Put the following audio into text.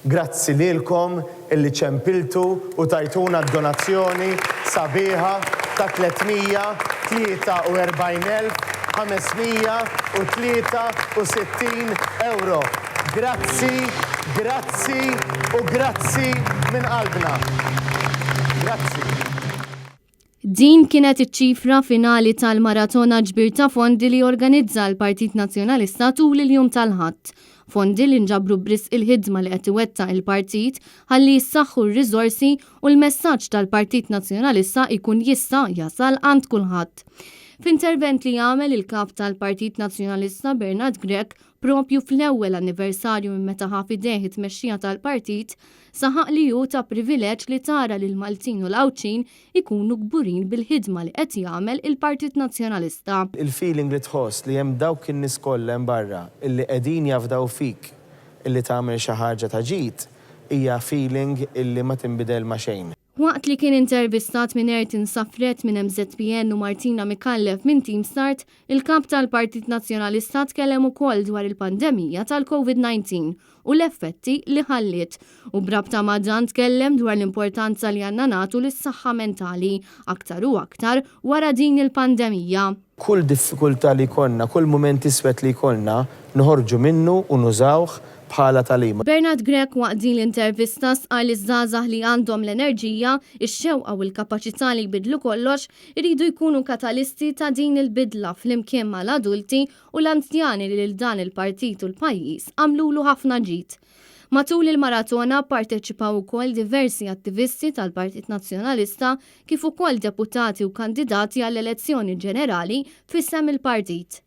Grazzi lilkom illi ċempiltu u tajtuna d-donazzjoni sabiħa ta' 343,563 ewro. Grazzi, grazzi u grazzi minn qalbna. Grazzi. Din kienet iċ-ċifra finali tal-maratona ġbir ta' fondi li organizza l-Partit Nazzjonalista tul il-jum tal-Ħadd. Fondi li nġabru b'risq il-ħidma li qed iwettaq il-partit ħalli jissaħħu r-riżorsi u l-messaġġ tal-Partit Nazzjonalista jkun jista' jasal għand kulħadd. F'intervent li għamel il-Kap tal-Partit Nazzjonalista Bernard Grech propju fl-ewwel anniversarju minn meta ħa f'idejh it-tmexxija tal-partit, saħaq li hu ta' privileġġ li tara li l-Maltin u l-Għawdxin ikunu kburin bil-ħidma li qed jagħmel il-Partit Nazzjonalista. Il-feeling li tħoss li hemm dawk in-nies kollha hemm barra illi qegħdin jafdaw fik illi tagħmel xi ħaġa ta' ġid hija feeling illi ma tinbidel ma' xejn. Waqt li kien intervistat minn Ayrton Saffret minn MZPN u Martina Micallef minn Team Start, il-Kap tal-Partit Nazzjonalista tkellem ukoll dwar il-pandemija tal-Covid 19 u l-effetti li ħalliet u b'rabta ma' dan tkellem dwar l-importanza li għandna nagħtu lis-saħħa mentali aktar u aktar wara din il-pandemija. Kull diffikultà li jkollna, kull mument iswed li jkollna, noħorġu minnu u nużawh bħala tagħlima. Bernard Grech waqt din l-intervista stqarr li ż-żgħażagħ li għandhom l-enerġija, ix-xewqa u l-kapaċità li jbiddlu kollox, iridu jkunu katalisti ta' din il-bidla flimkien mal-adulti u l-anzjani li lil dan il-partit u l-pajjiż għamlulu ħafna ġid. Matul il-maratona pparteċipaw ukoll diversi attivisti tal-Partit Nazzjonalista kif ukoll deputati u kandidati għall-elezzjoni ġenerali f'isem il-partit.